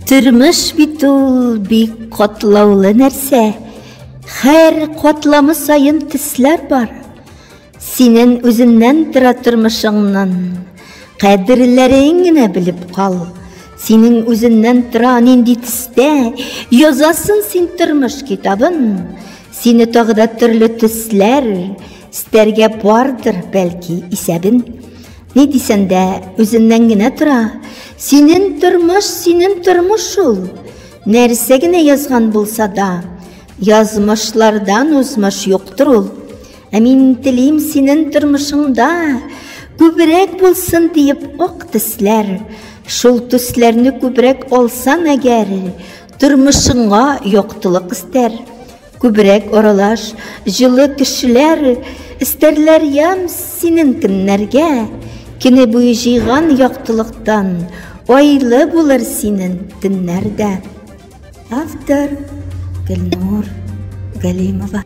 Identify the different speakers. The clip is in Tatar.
Speaker 1: Тормыш бит ул бик катлаулы нәрсә. Һәр катламы саен төсләр бар. Синен үзеннән тора тормышыңнын. Кадерләрең генә белеп кал. Синең үзеннән тора нинди төстә язасын син тормыш китабын. Сине тагы да төрле төсләр стәргә бардыр, бәлки, исәбен. Ни дисән дә, үзеннән генә тора. Синен тормыш, синен тормыш ул. Нәрсә генә язган булса да, язмышлардан узмыш юктыр ул. Ә мин телим синен тормышыңда күбрәк булсын диеп ак төсләр. Шул төсләрне күбрәк алсан әгәр, тормышыңа яктылык өстәр. Күбрәк аралаш, җылы кешеләр өстәрләр ямь синең көннәргә. Көне буе җыйган яктылыктан айлы булыр синең төннәр дә. Автор Гөлнур Галимова.